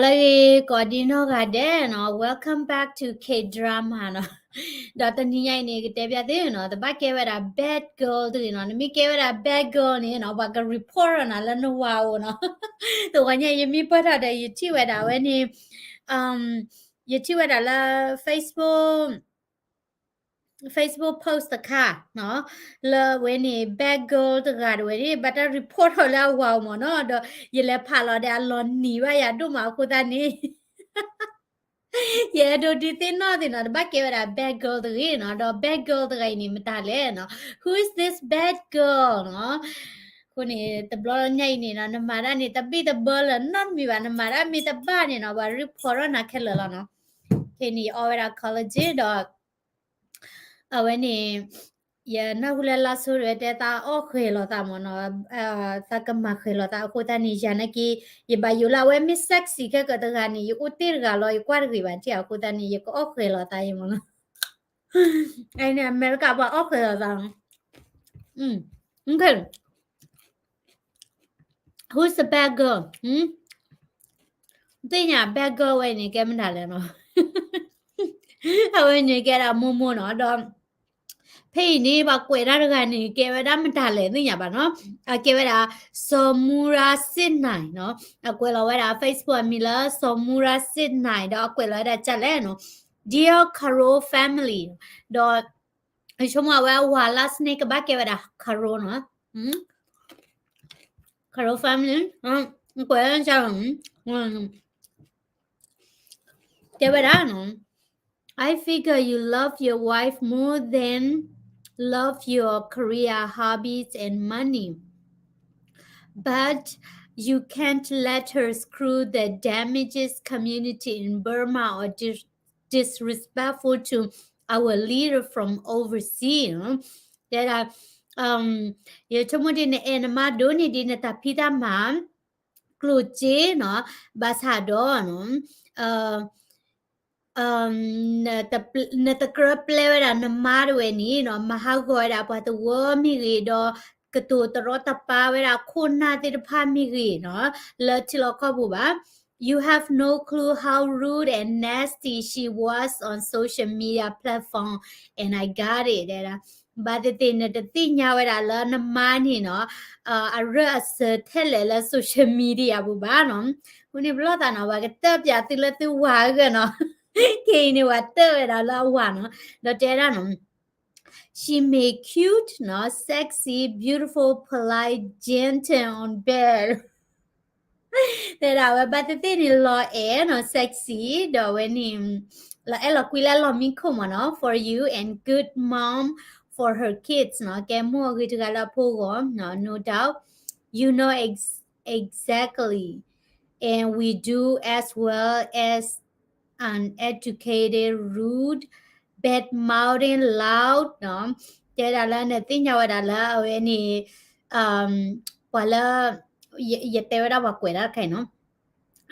လၢဂ့ၤ ကိးဒံနီၢ်ဂၤဒဲးနီၤ, welcome back to K drama နီၤ. ဒီးတနံၤညါအံၤန့ၣ် ကတဲဘၣ်သုနီၤ, တဘၣ်ကဲဝဲဒၣ် bad girl တဂ့ၤနီၤ. နမ့ၢ်ကဲဝဲဒၣ် bad girl န့ၣ်နီၤ, ပှၤက report ထီၣ်နၤလၢနဝၤအိၣ်နီၤ. တဂီၤညါ ယမ့ၢ်ပၢၢ်ထီၣ်ဒီး ယထံၣ်ဝဲဒၣ်ဝဲန့ၣ်, ယထံၣ်ဝဲဒၣ်လၢ Facebook Facebook post တခါနီၤ, လၢဝဲန့ၣ် bad girl တဂၤတဝဲန့ၣ် ဘၣ်တၢ် report ထီၣ်လၢအဝၤအိၣ်မ့ၢ်နီၤ, ဒီးယလဲၤဖးလီၤဒီး အလီၤနံၤဘၣ်ယၤဒိၣ်မးအဃိသတးန့ၣ် ယအဲၣ်ဒိးဒုးသ့ၣ်နီၣ်သ့ၣ်နီၤ, တဘၣ်ကဲဝဲဒၣ် bad girl တဂ့ၤနီၤ, ဒီး bad girl တဂၤအံၤန့ၣ် မတၤလဲၣ်နီၤ, who is this bad girl နီၤ. အဃိန့ၣ် တဘျီညါအံၤန့ၣ်နီၤ, နမၤတၢ်န့ၣ် တဘံၣ်တဘၢလၢၤနီတမံၤဘၣ်, နမၤတၢ်မ့ၢ်တဘၣ်န့ၣ်နီၤ, ပှၤ report ထီၣ်နၤခဲလၢာ်လီၤနီၤ. ခဲအံၤန့ၣ် ယအီဝဲဒၣ် collagen ဒီး အဝဲန့ၣ် ယနၢ်ဟူလၢလါစိၤတဝဲတဲ သးအီၣ်ဃဲၤလီၤသးမ့ၢ်နီၤ, သးကမၤဃဲၤလီၤသးအဃိသတးန့ၣ် ယၤနာ်က့ ယဘၣ်ယိၣ်လၢအဝဲမ့ၢ် sexy ခဲကတဂၤန့ၣ် ယအိၣ်တ့ၢ်တဂၤလီၤ, ယကွၢ်တဂ့ၤဘၣ်ထံၣ်အဃိသတးန့ၣ် ယကအီၣ်ဃဲၤလီၤသးယမ့ၢ်နီၤ. အန့ၣ် အမဲရကၤပှၤအီၣ်ဃဲၤလီၤသးနီၤ. အ Who's the bad girl? သ့ၣ်ညါ bad girl ဝဲန့ၣ် ကဲမတၤလဲၣ်နီၤ. အဝဲန့ၣ်ကဲဒၣ်မိၢ်မိၢ်နီၤ, ဒီး ဖဲအံၤန့ၣ် ပှၤကွဲးတၢ်တဂၤန့ၣ် ကဲဝဲဒၣ်မတၤလဲၣ်သ့ၣ်ညါဘၣ်နီၤ. အကဲဝဲဒၣ် စီၤမူရၤစ့ၣ်နၢၤနီၤ, အကွဲးလီၤဝဲဒၣ် Facebook အမံၤလၢ စီၤမူရၤစ့ၣ်နၢၤ ဒီးအကွဲးလီၤဝဲဒၣ်ဒ်လဲၣ်နီၤ, Dear Carol family ဒီး ဆိကမိၣ်အဝဲအဝၤ last name ကဘၣ်ကဲဝဲဒၣ် Carol နီၤ. Carol family, ကွဲးလၢ တဲဝဲဒၣ်နီၤ, I figure you love your wife more than love your career, hobbies, and money. But you can't let her screw the damages community in Burma or dis- disrespectful to our leader from overseas. တဲဒၣ်, ယဆိကမိၣ်ဒ်နအဲၣ်နမါဒိၣ်န့ၢ်ဒ်နတၢ်ဖံးတၢ်မၤ ကျိၣ်စ့နီၤ, ဘၣ်ဆၣ်ဒီး နတကြၢးပျဲဝဲဒၣ်နမါတဝဲန့ၣ်နီၤ, မၤဟးဂီၤဝဲဒၣ်ပှၤသဝီမ့ၢ်ဂ့ၤ, ဒီးကတိၤတရီတပါဝဲဒၣ်ခိၣ်နၢ်သ့ၣ်တဖၣ်မ့ၢ်ဂ့ၤနီၤ, လၢထံလီၢ်ကီၢ်ပူၤဘၣ်. You have no clue how rude and nasty she was on social media platform, and I got it. တဲဒၣ်, ဘၣ်သ့ၣ်သ့ၣ် နတသ့ၣ်ညါဝဲဒၣ်လၢနမါန့ၣ်နီၤ, အရၢၢ်အစၢၤထဲလဲၣ်လၢ social media ပူၤဘၣ်နီၤ. အဃိန့ၣ် ပလီၢ်သးနီၤ, ပှၤကတၢၢ်ပၠးသုလၢသုဝၤအဂီၢ်နီၤ. ခဲအံၤန့ၣ် ပှၤတၢၢ်ဝဲဒၣ်လၢအဝၤနီၤ, ဒီးတဲဒၣ်နီၤ, she may cute နီၤ, sexy, beautiful, polite, gentle on bed. တဲဒၣ်ဝဲဘၣ်သ့ၣ်သ့ၣ်န့ၣ် လီၤအဲၣ်နီၤ, sexy, ဒီးဝဲန့ၣ် လီၤအဲၣ်လီၤကွံလၢလီၢ်မံခိၣ်မ့ၢ်နီၤ, for you and good mom for her kids နီၤ, ကဲမိၢ်အဂ့ၤတဂၤလၢအဖိအဂီၢ်နီၤ, no doubt, you know ex- exactly, and we do as well as uneducated, rude, bad-mouthing, loud နီၤ, တဲဒၣ်လၢနသ့ၣ်ညါဝဲဒၣ်လၢအဝဲန့ၣ် ပှၤလၢ ယတဲဝဲဒၣ်ပှၤကွဲးဒၣ်တခါအံၤနီၤ,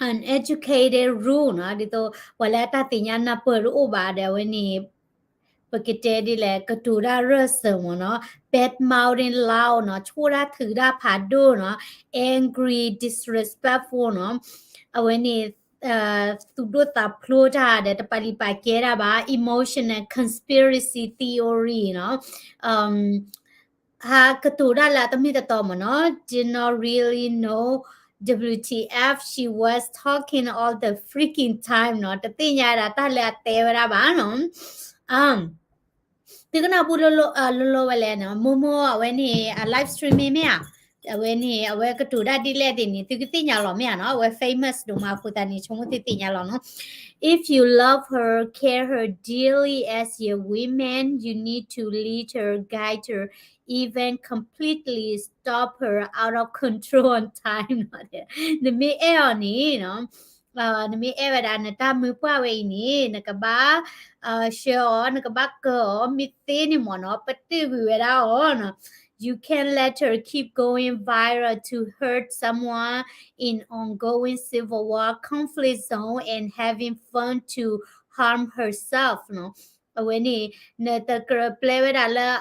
uneducated, rude နီၤ, ဒ်သိးပှၤလၢအတၢ်သ့ၣ်ညါနၢ်ပၢၢ်တအိၣ်ဘၣ်ဒီး အဝဲန့ၣ် ပကတဲဒ်လဲၣ် ကတိၤတၢ်ရၢၢ်စၢၤမ့ၢ်နီၤ, bad-mouthing, loud နီၤ, ဆိၣ်တၢ်ထုးတၢ်ဖးဒိၣ်နီၤ, angry, disrespectful နီၤ, အဝဲန့ၣ် သူၣ်ဒိၣ်သးဖျိးတၢ်ဒီး တပာ်လုၢ်ပာ်ကဲတၢ်ဘၣ်, emotional, conspiracy theory နီၤ, ဟးကတိၤတၢ်လၢအတမ့ၢ်တတီမ့ၢ်နီၤ, did not really know W T F she was talking all the freaking time နီၤ, တသ့ၣ်ညါဒၣ်တၢ်လၢအတဲဝဲဒၣ်ဘၣ်နီၤ. သုကနၢ်ပူၤလိၤလိၤဝဲလဲၣ်နီၤ, မိၢ်မိၢ်အဝဲန့ၣ် အ live streaming မ့ၢ်ဧါ, အဝဲန့ၣ် အဝဲကတိၤတၢ်ဒ်လဲၣ်သ့ၣ်န့ၣ် သုကသ့ၣ်ညါလီၤမ့ၢ်ဧါနီၤ, အဝဲ famous ဒိၣ်မးအဃိသတးန့ၣ် ဆိကမိၣ်သုသ့ၣ်ညါလီၤနီၤ. If you love her, care her dearly as your women, you need to lead her, guide her, even completely stop her out of control on time နီၤ. နမ့ၢ်အဲၣ်အီၤန့ၣ်နီၤ, နမ့ၢ်အဲၣ်ဝဲဒၣ်နတၢ်မုၢ်ပှၢ်ဝဲအံၤန့ၣ် နကဘၣ် ဆှၢအီၤ, နကဘၣ်ကၢအီၤ, မ့ၢ်သ့န့ၣ်မ့ၢ်နီၤ, ပတုာ်ကွံာ်ဝဲဒၣ်အီၤနီၤ. You can't let her keep going viral to hurt someone in ongoing civil war, conflict zone, and having fun to harm herself နီၤ. အဝဲန့ၣ် နတကြၢးပျဲဝဲဒၣ်လၢ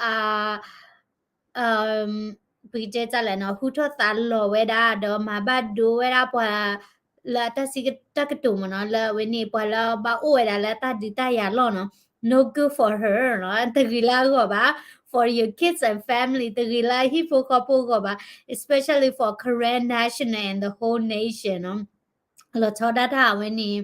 ပကတဲတၢ်လဲၣ်နီၤ, ဟူထီၣ်သးလီၤဝဲဒၣ် ဒီးမၤဘၣ်ဒိဝဲဒၣ်ပှၤ လၢအတၢ်စံးတၢ်ကတိၤမ့ၢ်နီၤ, လၢအဝဲန့ၣ် ပှၤလၢဘၣ်အိၣ်ဝဲဒၣ်လၢတၢ်ဒုးတၢ်ယၤလီၢ်နီၤ, no good for her နီၤ, တဂ့ၤလၢအဂီၢ်ဘၣ်, for your kids and family တဂ့ၤလၢဟံၣ်ဖိဃီဖိအဂီၢ်ဘၣ်, especially for Karen national and the whole nation နီၤ. လီၤဆီဒၣ်တၢ်အဝဲန့ၣ်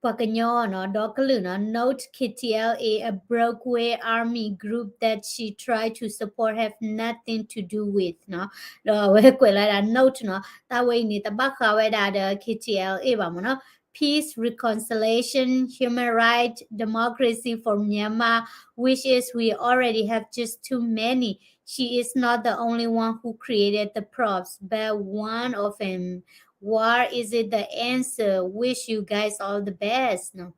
ပှၤကညီနီၤ ဒီကလုာ်နီၤ, note K T L A, a breakaway army group that she tried to support have nothing to do with နီၤ, ဒီးအဝဲကွဲးလီၤဒၣ် note နီၤ, တၢ်ဝဲအံၤန့ၣ် တဘၣ်ဃးဝဲဒၣ်ဒီး K T L A ဘၣ်မ့ၢ်နီၤ, peace, reconciliation, human rights, democracy for Myanmar, which is we already have just too many. She is not the only one who created the props, but one of them. War isn't the answer. Wish you guys all the best နီၤ.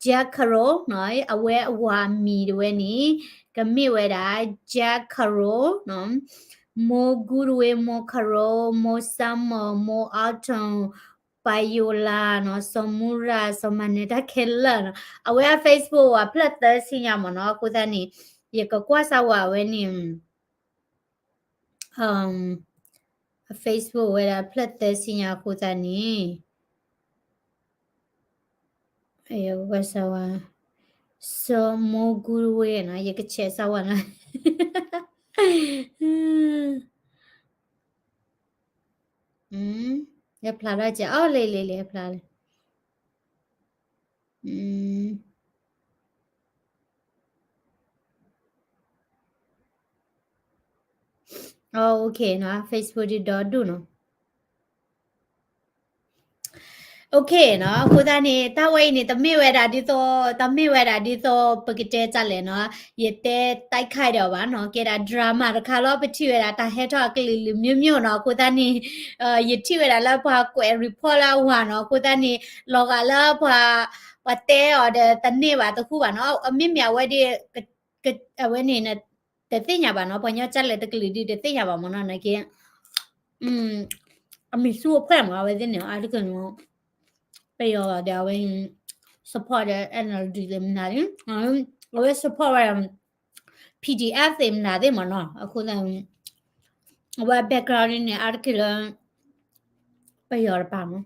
Jack Crow နီၤ, အဝဲအဝၤအမံၤတဝဲန့ၣ် ကမ့ၢ်ဝဲဒၣ် Jack Crow နီၤ, မိၢ်ကူတဝ့, မိၢ် Crow, မိၢ် Summer, မိၢ် Autumn, ပယိၤလါနီၤ, စီၤမူရၤ, စီၤမၤနၢၤတၢ်ခဲလၢာ်နီၤ, အဝဲအ Facebook ဝဲဖျၢၣ်သၢဆံညါမ့ၢ်နီၤ, အဃိသတးန့ၣ် ယကကွၢ်စၢ်ဝဲအဝဲန့ၣ် အ Facebook ဝဲဒၣ်ဖျၢၣ်သၢဆံညါအဃိသတးန့ၣ် ယကကွၢ်စၢ်ဝဲ စီၤမိၢ်ကူတဝ့နီၤ, ယကဆဲးစၢ်ဝဲနီၤ. ယဖျါထီၣ်ကဲ, အိ လံ လံ လံ ယဖျါလံ. OK နီၤ, Facebook ဒ်ဒီဒူၣ်နီၤ. OK နီၤ, အဃိသတးန့ၣ် တၢ်ဝဲအံၤန့ၣ် တမ့ၢ်ဝဲဒၣ်ဒ်သိး, တမ့ၢ်ဝဲဒၣ်ဒ်သိး ပကတဲတၢ်လဲၣ်နီၤ, ယတဲတၢ်ခါဒီးဘၣ်နီၤ, ကဲဒၣ် drama တခါလီၤ, ပထံၣ်ဝဲဒၣ်တၢ်ဟဲထီၣ်အကလုာ်လုာ်မျိုးမျိုးနီၤ, အဃိသတးန့ၣ် ယထံၣ်ဝဲဒၣ်လၢပှၤကွဲး report လၢအဝၤနီၤ, အဃိသတးန့ၣ် လီၤဂာ်လၢပှၤ ပှၤတဲအီၤဒီးတန့ၢ်ဘၣ်တဃူဘၣ်နီၤ, အမ့မ့ၢ်အဝဲဒၣ် အဝဲန့ၣ် တသ့ၣ်ညါဘၣ်နီၤ, ပှၤကညီကၢ်လဲၣ်တကလုာ်ဒ်တသ့ၣ်ညါဘၣ်မ့ၢ်နီၤ, နာ်က့ အမံၤဆူအဖှဲၣ်မ့ၢ် အဝဲသ့ၣ်န့ၣ် အါတက့ၢ်န့ၣ် ပယီၤဒီးအဝဲ support ဒီး NLD သ့ၣ်မနုၤ, အဝဲ support ဝဲ PDF သ့ၣ်မနုၤသ့ၣ်မ့ၢ်နီၤ, အဃိသတး အဝဲ background န့ၣ် အါတက့ၢ်လၢ ပယီၤတပၤမ့ၢ်,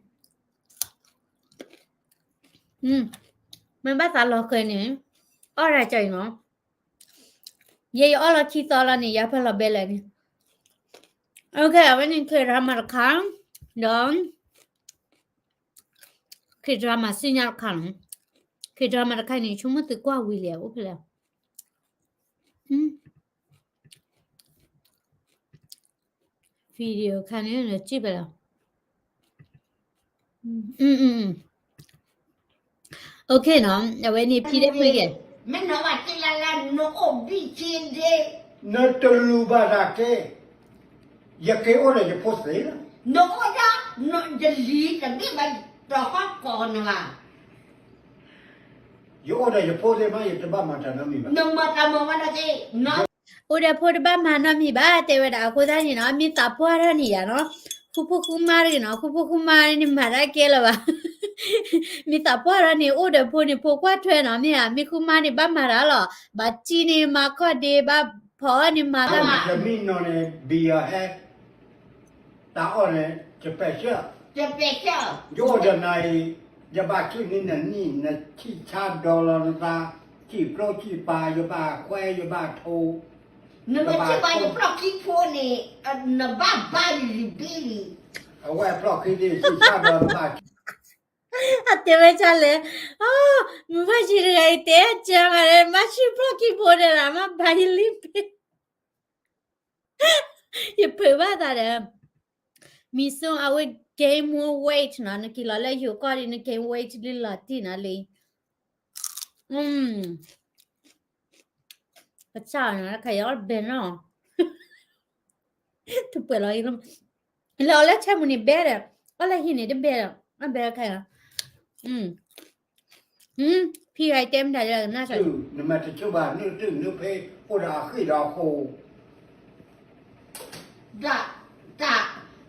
မ့ၢ်ဘၣ်သးလီၤဃဲၤန့ၣ် အီၣ်ဒၣ်ကၢ်အံၤနီၤ, ယဲယအီၣ်လီၤခံသီလီၤန့ၣ် ယဖဲလီၤဘဲလဲၣ်န့ၣ်, OK အဝဲန့ၣ် K-drama တခါ, ဒီး K-drama စံၣ်ညါတခါနီၤ, K-drama တခါန့ၣ် ဆိကမိၣ်သုကွၢ်ဝံၤလံ အိၣ်ဖဲလဲၣ် video ခါန့ၣ် စံၣ်ဖဲလဲၣ်, OK နီၤ, အဝဲန့ၣ် ဖံဒဲဖုကဲ, မ့ၢ်နဘၣ်က့လၢလၢနအိၣ်ဘံၣ်က့ဒ့, နတလူၤဘၣ်တၢ်ကဲ, ယက့ၤအိၣ်ဒီးယဖိသ့လီၤ, နအိၣ်ဒီး ယလံၤတဘ့ၣ်ဘၣ်တဟီၣ်ကီးနဘၣ်, ယအိၣ်ဒီးယဖိသ့မး ယတဘၣ်မၤတၢ်နီတမံၤဘၣ်, နမၤတၢ်မၤဝဲဒၣ်က့, အိၣ်ဒီးဖိတဘၣ်မၤနီတမံၤဘၣ် တဲဝဲဒၣ် အဃိသတးန့ၣ်နီၤ မ့ၢ်သးပှၢ်ထီၣ်န့ၣ်ယၤနီၤ, ဃူဖိဃူမါတဂ့ၤနီၤ, ဃူဖိဃူမါန့ၣ်မၤတၢ်ကဲလၢၤဘၣ်, မ့ၢ်သးပှၢ်ထီၣ်န့ၣ် အိၣ်ဒီးဖိန့ၣ် ဖိကွၢ်ထွဲနီၤ, မ့ၢ်ဧါ, မ့ၢ်ဃူမါန့ၣ် ဘၣ်မၤတၢ်လီၤ, ဘၣ်စံၣ်န့ၣ်မၤခီၣ်ဒ့, ဘၣ်ဖီၣ်အီၣ်န့ၣ်မၤတၢ်, တမံၤနီၤန့ၣ် ဘံယၤဟဲ တၢ်အီၣ်န့ၣ် ယပဲာ်ဆၢ, ယအိၣ်ဒီးနၤအံၤ, ယဘၣ်ဆူၣ်န့ၢ်နနံၣ် နဆံၣ်ဆါဒီးလီၤနသး, ဆံၣ်ပျိဆံၣ်ပၤ ယဘၣ်ခွဲး ယဘၣ်ထိး, နမ့ၢ်ဆံၣ်ပၤယဖျီၣ်ခံဖိန့ၣ်, နဘၣ်ဘါယလံၤဘ့လံၤ, အဝဲဖျီၣ်ခံန့ၣ် ဆံၣ်ဆါဒီးနဘၣ် အတဲဝဲဒ်လဲၣ်, မုၢ်ဘၣ်ယံၤတဂၤအံၤတဲကၢမးလၢ မ့ၢ်ဆံၣ်ဖျီၣ်ခံဖိဒီးလီၤ မ့ၢ်ဘါယလံၤဘ့ ယဖုးဘၣ်သးဒီး မံၤစိအဝဲ gain more weight နီၤ, နက့ၤလီၤလၢယိၤကီၢ်ဒီး န gain weight လံလီၤတံၢ်နီၤလံ, ပစၢ်နီၤ တခါယီၤဘဲနီၤ, တပှဲၤလီၤ, လၢအီၤလၢထဲမူၤန့ၣ်ဘဲဒီး အီၣ်လၢဟံၣ်န့ၣ်တဘဲဒီး အဘဲခါ, ဖံဂၤတဲမတၤဒီးနၢ်, နမ့ၢ်တဆိဘၣ် နုၢ်တုၢ်နုၢ်ဖဲ အိၣ်ဒီးအဃံဒီးအဃိ ဒၣ်, တၢ်,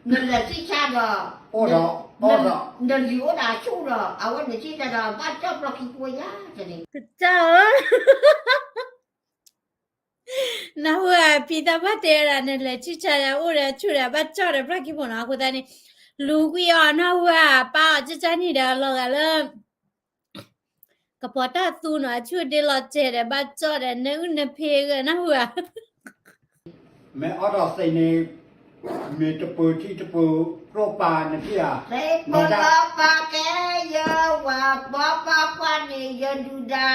နလဲၤထံၣ်ဆါဒီး, အိၣ်ဒီး, အိၣ်ဒီး, နလံၤအိၣ်ဒီးဆူၣ်ဒီး အဝဲန့ၣ်ထံၣ်တၢ်ဒီး ဘၣ်ကၠီၣ်ဖျီၣ်ခံဖိယါန့ၣ်, ကစၢ်ဧၢ, နၢ်ဟူဧါ, ဖံသးပှၢ်တဲဝဲဒၣ် နလဲၤထံၣ်ဆါဒီး အိၣ်ဒီးဆူၣ်ဒီး ဘၣ်ကၠီၣ်ဒီးဖျီၣ်ခံဖိနီၤ, အဃိသတးန့ၣ်, လူၤကွံာ်အီၤနၢ်ဟူဧါ, ပာ်အီၤကၢ်ကၢ်န့ၣ်ဒီး လီၤဂာ်လၢ ကပီၤတၢ်သူနီၤ, အဆူၣ်ဒ့လီၤစဲၤဒီး ဘၣ်ကၠီၣ်ဒီး နအုၣ်နဖ့ဂ့ၤ နၢ်ဟူဧါ. မ့ၢ်အီၣ်ဒီးသ့န့ၣ်, မ့ၢ်တပၢၤထံတပၢၤကျိပာ်နထံၣ်ဧါ, သ့ၣ်ပလီၤပာ်ကဲယဝၤ, ဘီပာ်ကွၢ်န့ၣ်ယဒုၣ်ဒါ,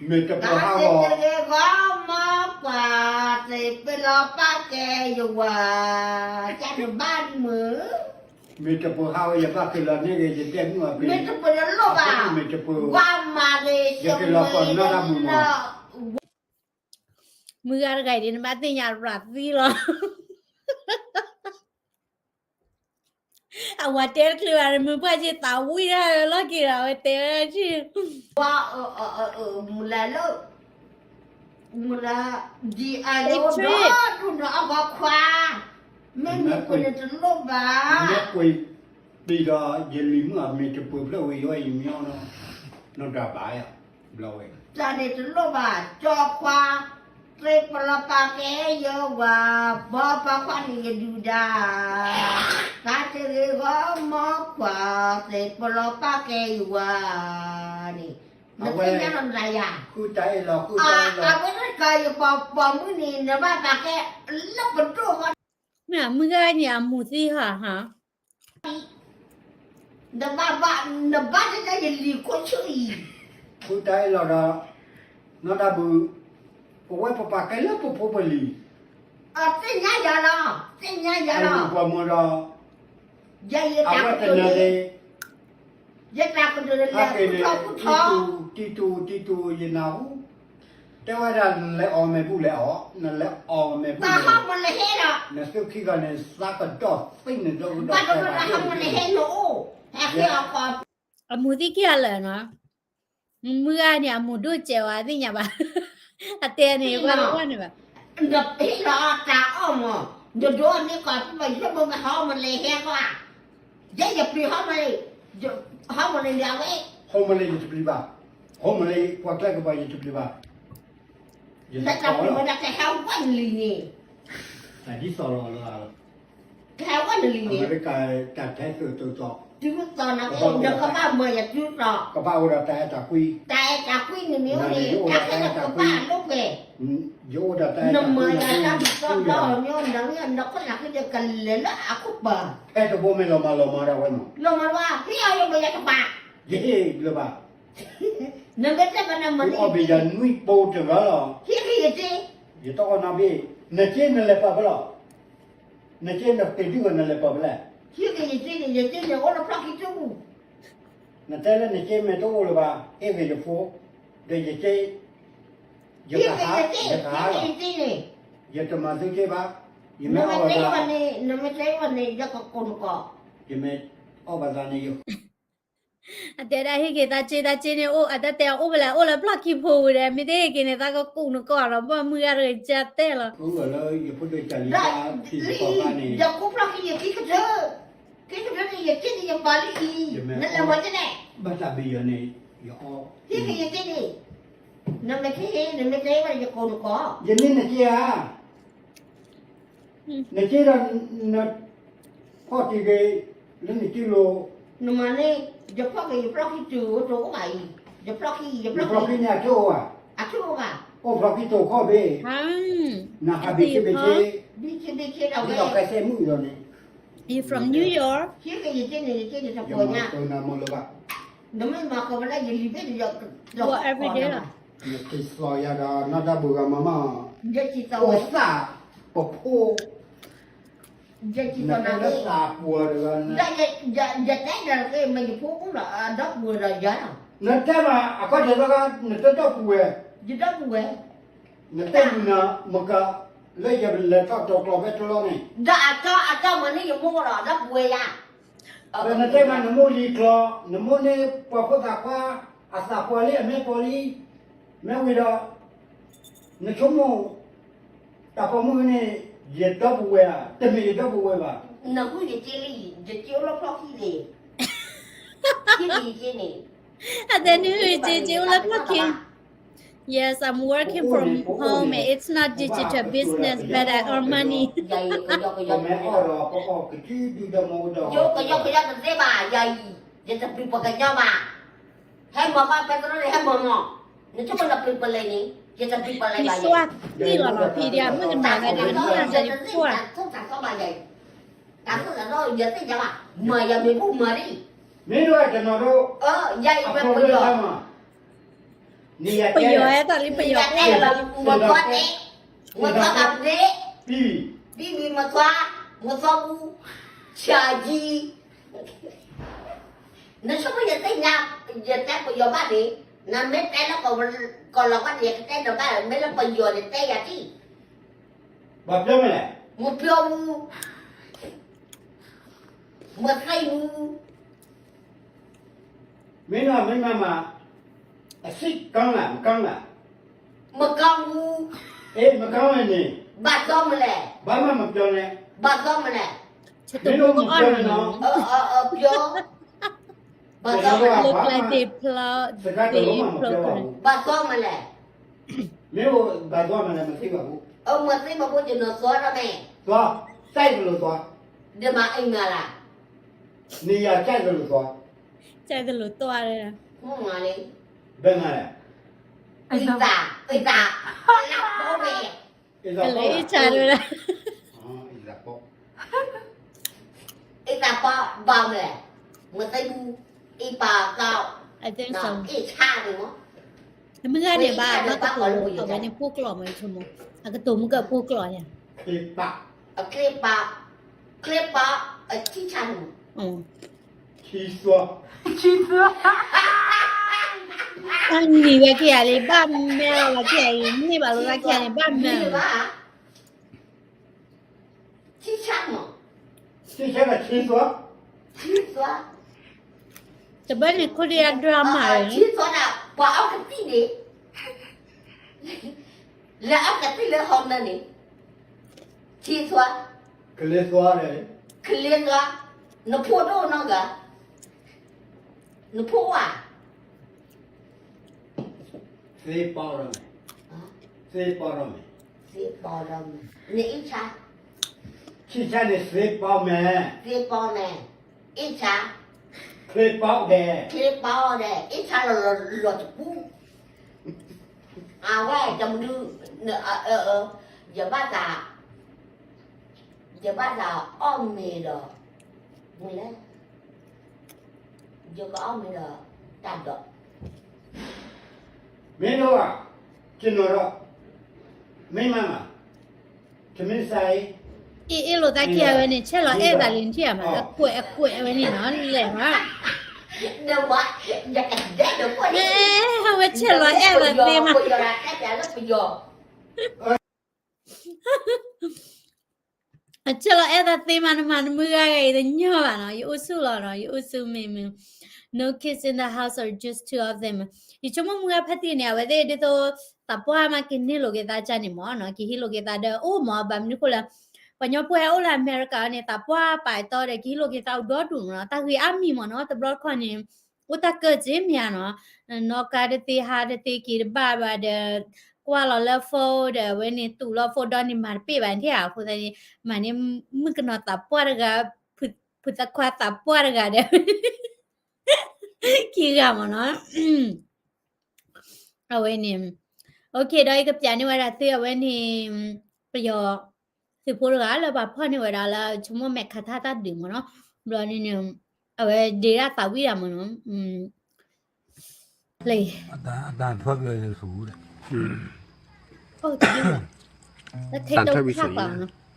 မ့ၢ်တပၢၤဟးဂီၤ, ဂီၤမီကွၢ်, သ့ၣ်ပလီၤပာ်ကဲယဝၤ, ကၢ်တဘၣ်မုာ် မ့ၢ်တပၢၤဟးဂီၤ ယဘၣ်က့ၤလီၤန့ၢ်ဂ့ၤ ယတဲမုၢ်အပ့ၤ, မ့ၢ်တပၢၤတလိၣ်ဘၣ်, မ့ၢ်တပၢၤ, ဝၤမၤဂ့ၤ ယက့ၤလီၤကီၢ်နီၢ်တၢ်မုာ်မး. မုၢ်ဂၤတဂၤအံၤဒ် နဘၣ်သ့ၣ်ညါရၤသံလီၤ. အဝၤတဲတချုးဘၣ် မုၢ်ပှၢ်က့ၤသးဝံၣ်တၢ်လီၢ်က့ၤဒီး အဝဲတဲဝဲဒၣ်ဆံ, ဝၤ, မုၢ်လၢ်လၢ, မုၢ်လၢ်, ဒ်အံၤလၢဒီဒူၣ်နီၤအဂီၤခွါ, မ့ၢ်မ့ၢ်ပှ့ၤန့ၣ်တလိၣ်ဘၣ်, မ့ၢ်ပှ့ၤ, ပံၤဒီးယလံၤမုၢ်အမ့ၢ်တပၢၤဖျၢၣ်ဝံၤ ယဝဲယမံအီၤနီၤ, နီၢ်တၢ်ဘၣ်ယၤ, ဘျီဝဲ, တၢ်န့ၣ်တလိၣ်ဘၣ်, ကၠီခွါ သ့ၣ်ပလီၤပာ်ကဲယဝၤ, ဘီပာ်ကွၢ်န့ၣ်ယဒုၣ်ဒါ, သးတဂ့ၤဂီၤမီကွၢ်, သ့ၣ်ပလီၤပာ်ကဲယဝၤန့ၣ်, နသ့ၣ်ညါလီၤနၤယၤ, အဝဲတကးယပိာ်မုၣ်န့ၣ် နဘၣ်ပာ်ကဲလၢပဒိၣ်ဃီ, မုၢ်ဂၤန့ၣ်အမူၤသံဟးဟး နဘၣ်ဘၣ်, နဘၣ်တၢ်ယလံၤခိၣ်ဆူၣ်အံၤ, ဃုတၢ်အ့ၣ်လီၤဒီး, နီၢ်တၢ်ဘုး, ပဝဲပပာ်ကဲလၢပဖိပလံၤ, သ့ၣ်ညါယၤလီၤ, သ့ၣ်ညါယၤလီၤ, ပှၤမၢဒီး, ယတၢ်ကတိၤန့ၣ်, ယတၢ်ကတိၤန့ၣ် ဟဲက့ၤန့ၣ်, တံတူ, တံတူ, ယနၢ်ဟူ, တဲဝဲဒၣ်နလဲၤအီၣ်မ့ၢ်ဘူၣ်လဲၤအီၣ်, နလဲၤအီၣ်မ့ၢ်ဘူၣ်လဲၤအီၣ်, နသုခံဂၤန့ၣ် သးကဒီးသ့ၣ်န့ၣ်ဒီးကဒီး, အမူၤသံခံဂၤလၢာ်နီၤ, မုၢ်ဂၤန့ၣ် အမူၤဒိၣ်စဲးဝဲသ့ၣ်ညါဘၣ်, အတဲန့ၣ်ကွၢ်တကွၢ်န့ၣ်ဘၣ်, နဟ့ၣ်လီၤတၢ်အီၣ်မး, နဒိးန့ၢ်ကီၢ်ပယီၤမ့ၢ်ဟီမလဲၤဟဲကွၢ်, ယဲယပျံၤဟီမလဲၤ, ဟီမလဲၤဒၣ်ဝဲ, ဟီမလဲၤယတပျံၤဘၣ်, ဟီမလဲၤပှၤကျဲကပၤယတပျံၤဘၣ်, ယတပျံၤဘၣ်, ကဟဲဝဲနလံၤန့ၣ်, တၢ်ဒ်သိးလီၤလီၤ, ကဟဲဝဲနလံၤန့ၣ်, အဝဲတကးတၢ်ထဲသိးသိးသိး, တုၤသိးနကဘၣ်မၤယတုၤသိး, ကဘၣ်အိၣ်ဒီးတၢ်အဲၣ်တၢ်ကွံ, တၢ်အဲၣ်တၢ်ကွံန့ၣ်မ့ၢ်အိၣ်န့ၣ်, တၢ်အဲၣ်တၢ်ကွံ, ယအိၣ်ဒီးတၢ်အဲၣ်တၢ်ကွံ, နမၤယၤတၢ်ဒ်သိးဒီးညီနၤ, နခိၣ်နၢ်ခဲဒီးကလဲၤလၢအခိၣ်ပၤ, ဖဲတဘိမ့ၢ်လီၤမၢ်လီၤမၢ်ဒၣ်ဝဲနီၤ, လီၤမၢ်ဝဲ, ဟ့ၣ်အီၤယဘၣ်ယတပာ်, ယဟ့ၣ်လၢၤဘၣ် နမ့ၢ်တဲဘၣ်နမၤန့ၢ်, အီၣ်ဘ့ၣ်ယၤနွံပိတဂၤလီၤ, ဟ့ၣ်က့ၤယစ့, ယတအီၣ်နၤဘ့ၣ်, နစ့နလဲၤပာ်ဖဲလဲၣ်, နစ့နပ့ၤဒုၣ်ဂၤနလဲၤပာ်ဖဲလဲၣ်, ဟ့ၣ်က့ၤယစ့န့ၣ်, ယစ့န့ၣ်အိၣ်လၢဖျီၣ်ခံတပူၤ, နတဲလၢနစ့မ့ၢ်တအိၣ်လၢၤဘၣ်, ဟ့ၣ်က့ၤယဖိ, ဒီးယစ့, ယကဟး, ယကဟးလီၤ, ယတမၤသုစ့ဘၣ်, ယမ့ၢ်အီၣ်ဘၣ်သး, နမ့ၢ်တဲဝဲန့ၣ်, ယမ့ၢ်အီၣ်ဘၣ်သးန့ၣ် ယ အတဲဒၣ်ဟ့ၣ်က့ၤသးစ့, သးစ့န့ၣ်အိၣ်, အတၢ်တဲအအိၣ်ဖဲလဲၣ်, အိၣ်လၢဖျီၣ်ခံဖိဝံၤဒီး မ့ၢ်တဟ့ၣ်က့ၤန့ၣ် သးကကူးနကီၢ်လီၤ, ဘၣ်မုၢ်ဂၤတဂၤကတဲလီၤ, လၢယဖိဒိၣ်ကလံၤ, ယခိၣ်ဖျီၣ်ခံယခံကတၢၢ်, ခံကတၢၢ်န့ၣ် ယစ့န့ၣ်ယပာ်လၢအံၤ, နလဲၤမၤစ့လဲၣ်, ဘၣ်တၢ်ဘ့ၣ်ယၤန့ၣ်, ယဟ့ၣ်က့ၤယစ့န့ၣ်, နမ့ၢ်ထံၣ်, နမ့ၢ်တဲဝဲယကူးနကီၢ်, ယန့ၢ်နစ့ဧါ နစ့ဒီး, နဖီၣ်တံၢ်ဂ့ၤ, လၢနစ့လိၤ, နမၤန့ၣ်, ယဖီၣ်က့ၤယဖျီၣ်ခံတုၤ, အိၣ်တအိၣ်ဘၣ်အံၤ, ယဖျီၣ်ခံ, ယဖျီၣ်ခံန့ၣ်အထၢၣ်အိၣ်ဘၣ်, အထၢၣ်အိၣ်ဘၣ်, အိၣ်ဖျီၣ်ခံတအိၣ်ခီၣ်ဘ့ၣ်, နဟးဘ့ၣ်ဆ့ဘ့ၣ်ဆ့, ဘ့ၣ်ဆ့ဘ့ၣ်ဆ့ဒီးဝဲ, ဒ်သိးကဲစဲမုၣ်ဒီးန့ၣ်, from New York, ဟ့ၣ်က့ၤယစ့န့ၣ်, ယစ့န့ၣ်တပှဲၤညါ, နမ့ၢ်မၤကီၢ်ဝဲဒၣ်ယလံၤဘ့ၣ်, ယက့ၤသီယၤဒီးနီၢ်တၢ်ဘုးဂၤမးမး, အိၣ်သးပဖိ ယတဲဒီးက့ၤ မ့ၢ်ယဖိအိၣ်လီၤ အဒီပုၢ်ဝဲၢ်ဒီးယၤလီၤ, နတဲဘၣ် အခီၣ်ထံးသီခါ နတဒီပုၢ်ဝဲၢ်, ယဒီပုၢ်ဝဲၢ်, နတဲမုၢ်နၤမကၤ လၢယလဲၤထီၣ်တီၤကျီၤဖဲတလီၢ်န့ၣ်, ဒီးအကၠီအကၠီမၤန့ၢ်ယမိၢ်လီၤ ဒီပုၢ်ဝဲၢ်ယၤ, ဒီးနတဲမးနမိၢ်လံၤကျီၤ နမိၢ်န့ၣ် ပှၤဖိသၣ်ခွါ အသးပှၢ်လံ အမဲာ်ပှၢ်လံ, မ့ၢ်ဝံၤဒီး နဆိကမိၣ် တၢ်ပိာ်မုၣ်န့ၣ် ယဒီပုၢ်ဝဲၢ်ဧါ, တမ့ၢ်ယဒီပုၢ်ဝဲၢ်ဘၣ်. နဃုယစ့လံ, ယစ့အိၣ်လၢဖျီၣ်ခံန့ၣ်, ယစ့န့ၣ်, အတဲနဃုယစ့ စ့အိၣ်လၢဖျီၣ်ခံ, Yes, I'm working from home. It's not digital business, but I earn money. ယၤအံၤ ကယီကယီတသ့ဘၣ်, ယၤအံၤ ယတပျံၤပှၤကညီဘၣ်. ဟဲမၤဘၣ်ပဲတြီန့ၣ် ဟဲမၤမၤ, နဆိကမိၣ်နပျံၤပလဲၤန့ၣ် ယတပျံၤပလဲၤဘၣ်ယၤ. သံလီၤလီၤဖံဒံး မုၣ်ကနီၤဝဲဒၣ် မုၣ်ကနီၤဝဲဒၣ် တၢ်သိၣ်တၢ်သီဘၣ်ယၤအံၤ, တၢ်သိၣ်တၢ်သီယသ့ၣ်ညါဘၣ်, မၤယၤမ့ၢ်ဘူၣ်မၤရံ, မ့ၢ်ဒိၣ်ကနီၤဒိၣ်, ယၤအံၤဝဲပယီၤ, ပယီၤအဲၣ်တၢ်လံပယီၤ, မၤသီန့ၣ်, မၤသီဘၣ်န့ၣ်, ဘံဘံမၤသီ, မၤသီဘူ, ဆၣ်ကံ နဆိကမိၣ်ယသ့ၣ်ညါ, ယတဲပယီၤဘၣ်န့ၣ်, နမ့ၢ်တဲလၢကီၢ်လီၤဝဲန့ၣ် ယကတဲနၤဘၣ်, မ့ၢ်လၢပယီၤန့ၣ်တဲယၤတံၢ်, ဘၣ်ပျီမလဲၣ်, မပျီဘူး, မသံဘူး, မ့ၢ်နီၤမ့ၢ်မးမး, အစံးကီလၢ မကီလၢ, မကီဘူး, အဲ မကီဝဲန့ၣ်, ဘၣ်သီမလဲၣ်, ဘၣ်မးမပျီန့ၣ်, ဘၣ်သီမလဲၣ်, မ့ၢ်လၢမပျီန့ၣ်နီၤ, ပျီ ဘၣ်သီမလဲၣ်, စကၤတၢ်လီၤမးမပျီဘၣ်, ဘၣ်သီမလဲၣ်, မ့ၢ်အိၣ်ဘၣ်သီမလဲၣ် မသ့ၣ်ဘၣ်ဘူး, မသ့ၣ်ဘၣ်ဘူး ယနီၤသီထီၣ်မ့ၢ်, သီ, ကၢ်သလိၤသီ, ဒ်မၤအံၤမၤလၢ, န့ၣ်ယၤကၢ်သလိၤသီ, ကၢ်သလိၤသီ, မ့ၢ်မးလံ, ဘၣ်မးလဲၣ်, အံသး, အံသး, လၢဖိမ့ၢ်, ကလဲၤအံသးလၢ အံသးပီ, အံသးပီဘၣ်မလဲၣ်, မသ့ၣ်ဘူး, အံပာ်သီ, အံဆါန့ၣ်မး, မုၢ်ဂၤန့ၣ်ဘၣ် ဘၣ်ကတိၤအဝဲန့ၣ်ပှိၢ်ကျိာ်မး ယဆိကမိၣ်, အကတိၤမုၢ်ကပှိၢ်ကျိာ်န့ၣ်, အချ့ပာ်, ချ့ပာ်, အဆံဆါန့ၣ်မး, ဆံသွါ, ဆံသွါ, တၢ်နံၤဝဲက့ၤယၤလံ ဘၣ်မဲလီၤလီၤက့ၤအံၤ မ့ၢ်ဘၣ်လီၤလီၤက့ၤန့ၣ် ဘၣ်မဲလီၤ ဆံဆါမး, ဆံဆါ, တဘျီန့ၣ် ခိၣ်ဒံအဒြါမး, ဆံသွါဒၣ် ပှၤအီကသံၣ်န့ၣ်, လဲၤအီကသံၣ်လၢဟီနၢၤန့ၣ်, ဆံသွါ, ကလ့သွါ, ကလ့သွါ, နဖိဒိၣ်နီတဂၤ, နဖိဝဲ သ့ပီၣ်ဒီးမဲာ်, သ့ပီၣ်ဒီးမဲာ်, သ့ပီၣ်ဒီးမဲာ်, နအ့ၣ်ဆါ, ဆံဆါန့ၣ်သ့ပီၣ်မဲာ်, သ့ပီၣ်မဲာ်, အ့ၣ်ဆါ, ချ့ပီၣ်ဒဲး, ချ့ပီၣ်ဒဲး, အ့ၣ်ဆါလီၤလီၤတပူၤ, အဝဲတမနုၤ, ယဘၣ်သး ယဘၣ်သးအီၣ်မ့ၤဒီး, မ့ၢ်လဲၣ်, ယကအီၣ်မ့ၤဒီး, တၢ်ဒိး, မ့ၢ်ဒိၣ်ဧါ, ကနီၤဒီး, မ့ၢ်မးမး, တမ့ၢ်စါအံၤ, အ့ၣ်အ့ၣ်လိာ်သးခံအဝဲန့ၣ် ဆဲးလီၤအဲၣ်သးလံထံၣ်ဧါမး အကွဲးအကွဲးအဝဲန့ၣ်နီၤ လဲၣ်မး အဝဲဆဲးလီၤအဲၣ်သးသ့မး အဆဲးလီၤအဲၣ်သးသ့မး နမၤနမုၢ်ဂၤဂၤအံၤတညီဘၣ်နီၤ ယအိၣ်ဆူၣ်လီၤနီၤ ယအိၣ်ဆူၣ်မ့ၢ်မ့ၢ် No kids in the house or just two of them ယဆိကမိၣ်မုၢ်ဂၤဖါတံၢ်န့ၣ် အဝဲသ့ၣ်ဒ်သိး သးပှၢ်မးကဟ့ၣ်လိာ်က့ၤသးကၢ်န့ၣ်မ့ၢ်နီၤ ကဟ့ၣ်လိာ်က့ၤသးဒီးအိၣ်မး ဘၣ်မနုၤဃိလဲၣ် ပှၤကညီဖိဟဲအိၣ်လၢအမဲရကၤန့ၣ် သးပှၢ်ပာ်အသီဒီး ကဟ့ၣ်လိာ်က့ၤသးအိၣ်ဒီဒူၣ်မ့ၢ်နီၤ တၢ်ဂ့ၤအါမံၤမ့ၢ်နီၤ တဘျီတခီၣ်န့ၣ် အိၣ်တၢ်ကၢၢ်က့ၤမ့ၢ်ဧါနီၤ နီၢ်ကါတသ့ဟါတသ့က့ၤတဘၣ်ဘၣ်ဒီး ကွၢ်လီၤလၢ phone ဒီး အဝဲန့ၣ်တူးလီၤ phone ဒီးန့ၣ်မၤတပ့ၢ်ဘၣ်န့ၣ်ဧါ အဃိသတးန့ၣ် မၤန့ၢ်မုၣ်ကနီၤသးပှၢ်တဂၤ ဖုသးခွါသးပှၢ်တဂၤဒီး ခံဂၤမ့ၢ်နီၤ အဝဲန့ၣ် OK ဒီးယကပျးန့ၢ်ဝဲဒၣ်သုအဝဲန့ၣ် ပယီၤ သုးဖိတဂၤလၢပှၤဖီၣ်န့ၢ်ဝဲဒၣ်လၢဆိကမိၣ်မဲာ်ခးထါတၢ်ဒုးမ့ၢ်နီၤ ဘျီန့ၣ်န့ၣ် အဝဲဒ့ဒၣ်သးဝံၣ်ဒၣ်မ့ၢ်နီၤ လၢ အတၢ်ဖီၣ်ပယီၤဆူၣ်ဒီး တၢ်ထီၣ်ဝံၣ်ဆူၣ်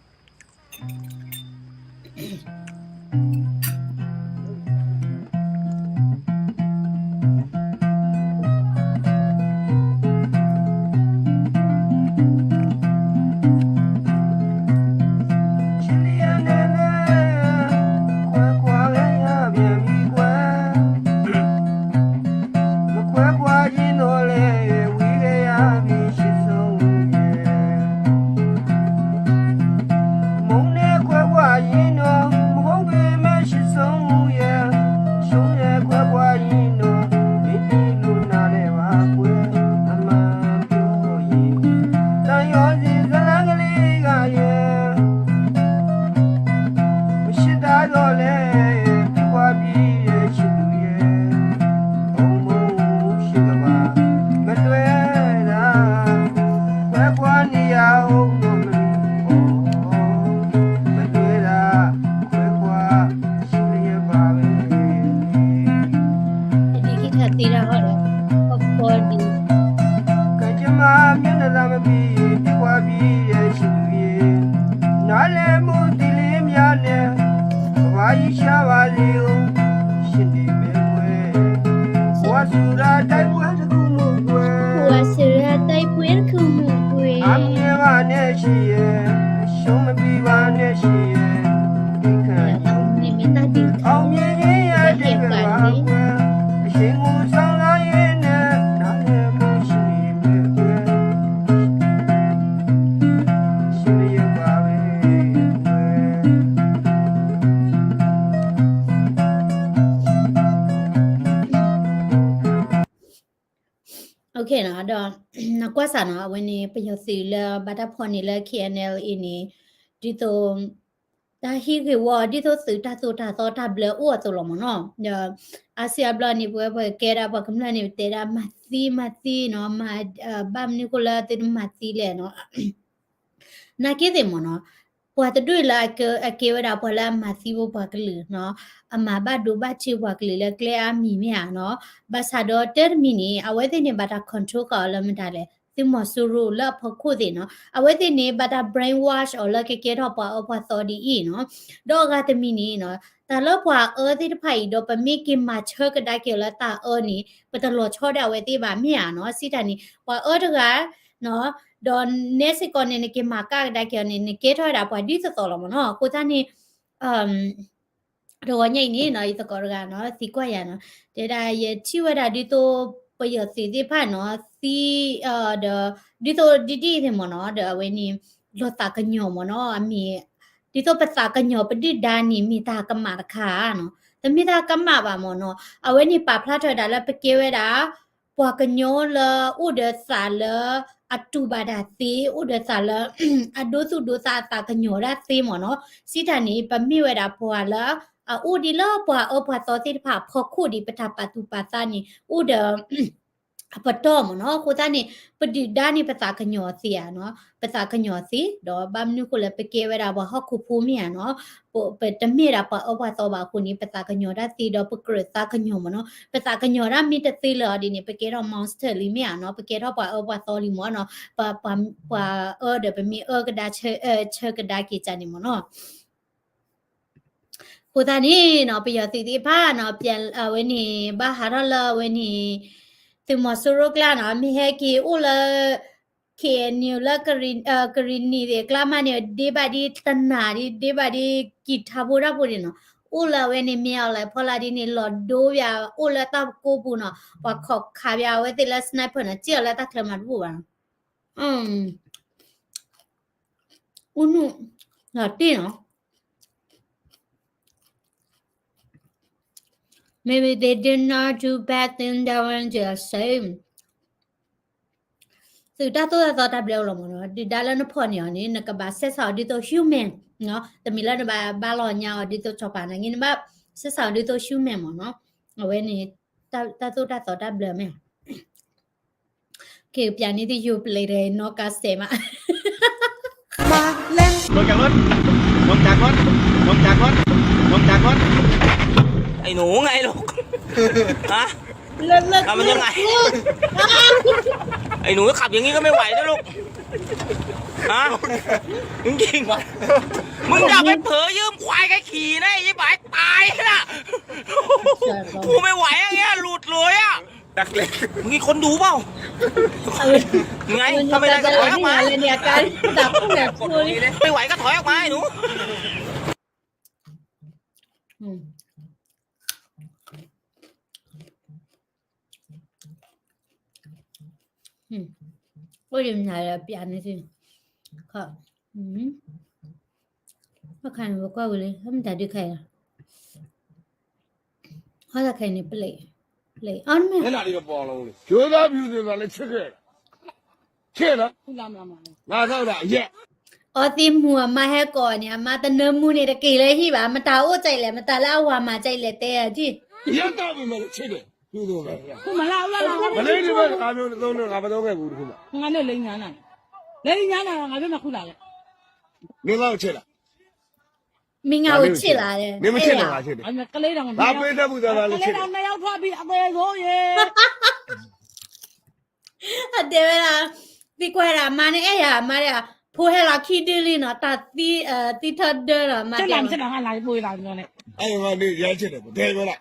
အလဲၤမူတံၢ်လံမၠါန့ၣ်, ကဘၣ်ယံၤဆါဘၣ်လံဧိၤ, ယန့ၣ်မ့ၢ်ဝဲ, ဝါစူၤရၤတၢ်ပှဲၤတကူမူကွဲ, ဝါစူၤရၤတၢ်ပှဲၤတကူမူကွဲ, အမ့ၢ်ဘၣ်န့ၣ်ဆံးယဲ, ဆိမဘံၣ်ဘၣ်န့ၣ်ဆံးယဲ, ဒ်ခဲအံၤ, အောင်မြင်ရေးရဲ့တကယ်ပါကွဲ, အရှိန်ကိုဆောင်လာရင်နဲ့, နားလည်မှုရှိရင်ပဲကွဲ. နကွၢ်စးနီၤ, အဝဲန့ၣ် ပယီၤသုးလၢဘၣ်တၢ်ဖီၣ်န့ၢ်လၢ K N L A န့ၣ်, ဒ်သိး တၢ်ဟံးဂ့ၢ်ဝီ ဒ်သိးသုးတၢ်သိၣ်တၢ်သီတၢ်ဘျၢအိၣ်အသိးလီၤမ့ၢ်နီၤ. ဒီးအါစုအါဘျီန့ၣ် ပဝဲပကဲဒၣ်ပှၤကမျၢၢ်န့ၣ် ပတဲဒၣ်မၤသံမၤသံနီၤ, ဘၣ်မနုၤဃိလၢသုတမၤသံလဲၣ်နီၤ. နာ်က့သ့ၣ်မ့ၢ်နီၤ, ပှၤတဒူၣ်လၢအကဲဝဲဒၣ်ပှၤလၢအမၤသံဖိပှၤကလုာ်နီၤ, အမၤဘၣ်ဒိဘၣ်ထံးပှၤကလုာ်လၢကျဲအါမံၤမ့ၢ်ဧါနီၤ, ဘၣ်ဆၣ်ဒီးတၢ်တမံၤန့ၣ် အဝဲသ့ၣ်န့ၣ် ဘၣ်တၢ် control ဃာ်အီၤလၢမတၤလဲၣ်, သုးမီၤစိရိၤလၢအဖီခိၣ်သ့ၣ်နီၤ, အဝဲသ့ၣ်န့ၣ် ဘၣ်တၢ် brainwash အီၤလၢကကဲထီၣ်ပှၤအၢပှၤသီဒ်အံၤနီၤ. ဒီးအဂၤတမံၤန့ၣ်နီၤ, တၢ်လၢပှၤအၢသ့ၣ်တဖၣ်အံၤ ဒီးပမ့ၢ်က့ၤမၤဆၢကဒါက့ၤအီၤလၢတၢ်အၢန့ၣ် ပတလီၤဆီဒၣ်အဝဲသ့ၣ်ဘၣ်မ့ၢ်ဧါနီၤ, စံးတၢ်န့ၣ် ပှၤအၢတဂၤ ဒီးနဲစ့ၢ်ကီးန့ၣ် နက့ၤမၤကဒါက့ၤအီၤန့ၣ် နကဲထီၣ်ဝဲဒၣ်ပှၤဒ်သိးသိးလီၤမ့ၢ်နီၤ. အဃိသတးန့ၣ် တဂီၤညါအံၤန့ၣ်နီၤ, ယသကိးတဂၤနီၤ, သံကွၢ်ယၤနီၤ, တဲဒၣ်ယထံၣ်ဝဲဒၣ်ဒ်သိး ပယီၤသုးသ့ၣ်တဖၣ်နီၤ, သံ ဒီး ဒ်သိးဒ်ဒ်အံၤသ့ၣ်မ့ၢ်နီၤ, ဒီးအဝဲန့ၣ် လီၤသးကညီၤမ့ၢ်နီၤ, အမ့ၢ် ဒ်သိးပသးကညီၤပဒုၣ်ဒါန့ၣ် မ့ၢ်တၢ်ကမၣ်တခါနီၤ, တမ့ၢ်တၢ်ကမၣ်ဘၣ်မ့ၢ်နီၤ, အဝဲန့ၣ်ပာ်ဖျါထီၣ်ဝဲဒၣ်လၢပကဲဝဲဒၣ် ပှၤကညီလၢအိၣ်ဒီးသးလၢအတူၢ်ဘၣ်တၢ်သ့, အိၣ်ဒီးသးလၢ အဒိသူၣ်ဒိသးအသးကညီၤဒၣ်သ့မ့ၢ်နီၤ, စံးတၢ်န့ၣ် ပမ့ၢ်ဝဲဒၣ်ပှၤလၢ အအိၣ်ဒ်လၢပှၤအၢပှၤသီသ့ၣ်တဖၣ်အဖီခိၣ်ဒံး ပတၢ်ပာ်သူၣ်ပာ်သးန့ၣ် အိၣ်ဒီး အပတီၢ်မ့ၢ်နီၤ. အဃိသတးန့ၣ် ပဒုၣ်ဒါန့ၣ် ပသးကညီၤသ့ဧါနီၤ, ပသးကညီၤသ့, ဒီးဘၣ်မနုၤဃိလၢပကဲဝဲဒၣ်ပှၤဟီၣ်ခိၣ်ဖိမ့ၢ်ဧါနီၤ, ပတမ့ၢ်ဒၣ်ပှၤအၢပှၤသီဘၣ်အဃိန့ၣ် ပသးကညီၤတၢ်သ့ဒီးပကြၢးသးကညီၤမ့ၢ်နီၤ, ပသးကညီၤတၢ်မ့ၢ်တသ့လၢၤအီၤဒ်န့ၣ် ပကဲထီၣ် monster လံမ့ၢ်ဧါနီၤ, ပကဲထီၣ်ပှၤအၢပှၤသီလံမ့ၢ်နီၤ, ပှၤအၢဒီးပမ့ၢ်အၢကဒါ ဆၢကဒါက့ၤကန့ၣ်မ့ၢ်နီၤ. အဃိသတးန့ၣ်နီၤ ပယီၤသုးသ့ၣ်တဖၣ်နီၤ အဝဲန့ၣ် ဘၣ်ဟးထီၣ်လၢအဝဲန့ၣ် သုးမီၤစိရိၤကျါနီၤ မ့ၢ်ဟဲက့ၤအိၣ်လၢ K N U လၢ ကရံၣ်နံၣ်သ့ၣ်အကျါမးန့ၣ် ဒ့ဘၣ်ဒ်တနၤဒ် ဒ့ဘၣ်ဒ်ကံၢ်ထါဖိတၢ်ဖိန့ၣ်နီၤ အိၣ်လၢအဝဲန့ၣ် မ့ၢ်အီၤလၢဖီလာ်ဒ်န့ၣ် လီၤဒိပၠး အိၣ်လၢတၢ်ကိးပူၤနီၤ ပှၤခိးခးပၠးအဝဲသ့ၣ်လၢ sniper နီၤ စံၣ်အီၤလၢတၢ်ချၢမးတဘူၣ်ဘၣ်နီၤ အူနုၣ် လီၤတံၢ်နီၤ Maybe they did not do bad thing, that one just say သုးတၢ်သိၣ်တၢ်သီတၢ်ဘျၢအိၣ်လီၤမ့ၢ်နီၤ ဒုၣ်ဒါလၢနဖီၣ်န့ၢ်အီၤန့ၣ် နကဘၣ်ဆက်ဆံအီၤဒ်သိး human နီၤ တမ့ၢ်လၢနဘၣ်ဘါလီၤညါအီၤဒ်သိးစီၤပၤနာ်က့ နဘၣ်ဆက်ဆံအီၤဒ်သိး human မ့ၢ်နီၤ အဝဲန့ၣ် တၢ်သိၣ်တၢ်သီတၢ်ဘျၢမ့ၢ် က့ၤပၠးန့ၢ်သုယိၤပလံးတဂၤအံၤ နီၢ်ကါစဲးမး ลงจากรถ ลงจากรถ ลงจากรถ ลงจากรถ ไอ้หนูไงลูก ฮะ เลิกเลิก ทำมันยังไง เลิก ไอ้หนูขับอย่างนี้ก็ไม่ไหวนะลูก ฮะ จริงๆ มึงอย่าไปเผลอยืมควายใครขี่นะไอ้ชิบหายตายนะ กูไม่ไหวอย่างเงี้ย หลุดเลยอะ นักเลง มึงมีคนดูเปล่า ไง ทำไมนายก็ถอยออกมา ไม่ไหวก็ถอยออกมาไอ้หนู အိၣ်ယမၤလၢပျးန့ၣ်သ့ၣ် ခီ အခါန့ၣ် ပကွၢ်ဝံၤလံ ဟဲမတၤဒုးခါအံၤလီၤ ဟီၣ်တၢ်ခါအံၤန့ၣ် ပလံး ပလံး အီၣ်မ့ၢ် ကျိုးသားဖြူစင်ပါလေ ချစ်ခဲ့ ချစ်နော် ငါထောက်တာ အရက် အီသံးမူၤအမါဟဲကိးန့ၣ် အမါတနၢမူန့ၣ် တက့ၤလၢဟံၣ်ဘၣ် မတၤအိၣ်ကလဲၣ် မတၤလၢအဝၤမၤကလဲၣ် တဲယၤထံၣ် ရက်တော့ပြီမလဲ ချစ်တယ် ဖြူစင်ပါ မလဲဒီဘက် ငါမျိုးတစ်သုံးနဲ့ ငါမသုံးခဲ့ဘူးတစ်ခုမှ ငါနဲ့လိန်ညာနာ လိန်ညာနာ ငါဘယ်မှာခုလာလဲ မင်းငါ့ကိုချစ်လား မင်းငါ့ကိုချစ်လားတဲ့ မင်းမချစ်တော့ငါချစ်တယ် ငါပေးတတ်ဘူးသားသားလည်းချစ်တယ် ကလေးတောင်နှစ်ယောက်ထွက်ပြီးအသေးဆုံးရေ အတဲဝဲဒၣ် သံကွၢ်ဒၣ် အမါန့ၣ်အဲၣ်ယၤ အမါဒၣ် ဖိဟဲလီၤခံဒုလံနီၤ, တၢ်သံ, သံထီၣ်ဒၢလီၤ, မၤတၢ်,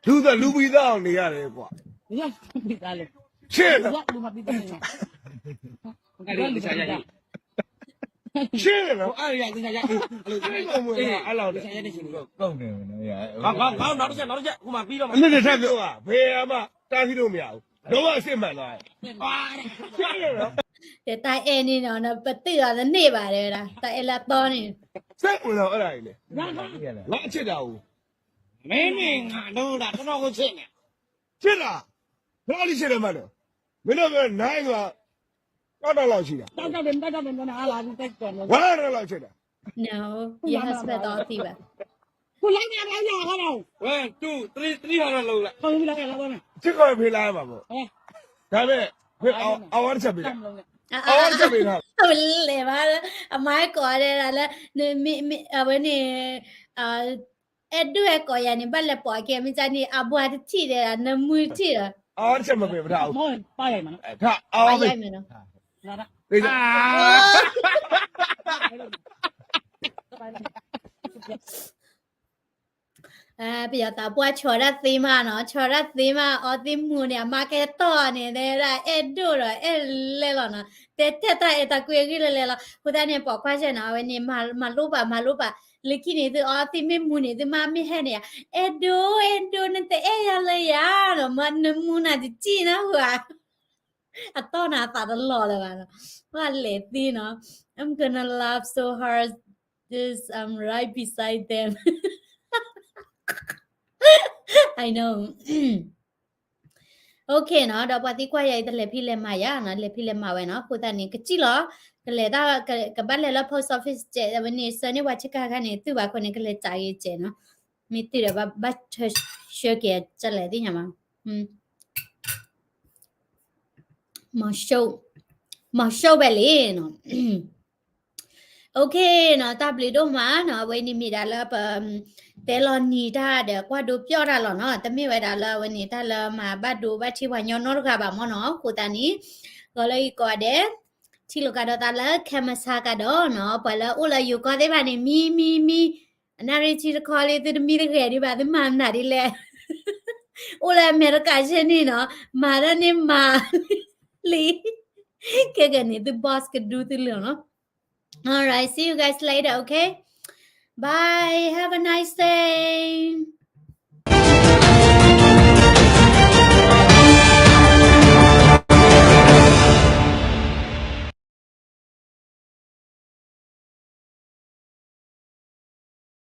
လူသးလူပံသးအီၤန့ၣ်ယၤန့ၣ်ကွၢ်, ဆ့ၣ်လီၤ, ဆ့ၣ်လီၤ, န့ၣ်တထၢၣ်မ့ၢ်ဘၣ်, ဖဲအမး တၢ်သံဒိၣ်မ့ၢ်ဧါ, ဒီးဘၣ်စ့ၢ်မးနီၤ, တၢ်အဲၣ်န့ၣ်နီၤ ပတုာ်အီၤတန့ၢ်ဘၣ်တဲဝဲဒၣ်, တၢ်အဲၣ်လၢအသီန့ၣ်, စဲးမုၢ်လီၤအၢဒၣ်အံၤန့ၣ်, လီၤဆ့ၣ်တၢ်အိၣ်, မ့မ့ၢ်ငါဒိၣ်ဒၣ်တနီၢ်ခိဆ့ၣ်န့ၣ်, ဆ့ၣ်တၢ်, ဖျါလံဆ့ၣ်တၢ်မးဒီး, မ့ၢ်နီၢ်မ့ၢ်နၤအံၤ တၢ်တၢ်လီၤဆ့ၣ်တၢ်, ဝဲတၢ်လီၤဆ့ၣ်တၢ်, ယဟဲစပဲးသီသံဘၣ်, ဆ့ၣ်ကီးဖဲလါဘၣ်ဘၣ်, တၢ်မ့ၢ်, အဝဲတဆၢဘၣ်, အဝဲတဆၢဘၣ်, အဝဲလဲၤဘၣ်, အမါကိးဒဲဒၣ်လၢ, အဝဲန့ၣ်, အဲၣ်ဒိးဟဲကိးယၤန့ၣ် ဘၣ်လဲၤပိာ်ကဲမ့ၢ်ကၢ်န့ၣ် အဘှါတထံၣ်ဒဲဒၣ် နမုၢ်ထံၣ်ဒီး, အဝဲတဆၢဘၣ်, ပယီၤသးပှၢ်ဆီၣ်တၢ်သ့မးနီၤ, ဆီၣ်တၢ်သ့မး အီသံးမူၤန့ၣ် အမါကဲတီၢ်န့ၣ် တဲဒၣ်အဲၣ်ဒိးဒီးအဲၣ်လဲၣ်လီၤနီၤ, တဲထဲတၢ်အဲၣ်တၢ်ကွံအဂ့ၢ်လၢလဲၣ်လီၤ. အဃိသတးန့ၣ် ပိာ်ခွါစဲနီၤ အဝဲန့ၣ် မၤလိဘၣ် မၤလိဘၣ်, လၢခံန့ၣ်သုအီသံးမ့ၢ်မူၤန့ၣ် သုမါမ့ၢ်ဟဲန့ၣ်, အဲၣ်ဒိး အဲၣ်ဒိး နတအဲၣ်ယၤလၢယၤနီၤ, နမူၤနၤတစံၣ်နီၤဧါ, အတီၢ်နၤအသးတလီၤလၢၤဘၣ်နီၤ, ပှၤလဲၤသံနီၤ, I'm gonna laugh so hard, this, I'm right beside them, I know. Okay နီၤ, ဒီးပှၤသံကွၢ်ယၤအံၤ တလဲၤဖံးလဲၤမၤယၤနီၤ, လဲၤဖံးလဲၤမၤဝဲနီၤ, အဃိသတးန့ၣ် ကစံၣ်လီၤ, ကလဲၤတၢ်, ကဘၣ်လဲၤလၢ post office စဲး, အဝဲန့ၣ် ဆၢန့ၢ်ပှၤဆ့ကၤခါန့ၣ် သုးဘၣ်ခိၣ်န့ၣ် ကလဲၤစးဂ့ၤစဲးနီၤ, မ့ၢ်သုးဒီးဘၣ်ဆှၢက့ၤကလဲၤသ့ၣ်ညါမး, မၤရှုံး, မၤရှုံးဝဲလံနီၤ. Okay နီၤ, တၢ်ဘျုးဒိၣ်မးနီၤ, အဝဲန့ၣ်မ့ၢ်ဒၣ်လၢပ တဲလီၤနံၤတၢ်ဒီးကွၢ်ဒိပျီၢ်တၢ်လီၤနီၤ, တမ့ၢ်ဝဲဒၣ်လၢအဝဲန့ၣ် တၢ်လၢမၤဘၣ်ဒိဘၣ်ထံးပှၤညီနီတဂၤဘၣ်မ့ၢ်နီၤ, အဃိသတးန့ၣ် ဂီၤလၢယကိးဂၤဒဲး ထံၣ်လိာ်ကဒီးသးလၢ ခဲမုၢ်ဆါကဒီးနီၤ, ပှၤလၢအိၣ်လၢယိၤကီၢ်သ့ၣ်တဖၣ်န့ၣ် မံ မံ မံ, အနၣ်ရံၣ်ထံတခီလံ သုတမံတဂဲၤဒံးဘၣ်, သုမၤမနုၤဒ်လဲၣ်, အိၣ်လၢအမဲရကၤဆ့ၣ်န့ၣ်နီၤ, မၤတၢ်န့ၣ်မၤလံ, ခဲကနံၣ်န့ၣ် သု boss ကဒူသုလၢာ်နီၤ. All right, see you guys later, okay? Bye, have a nice day.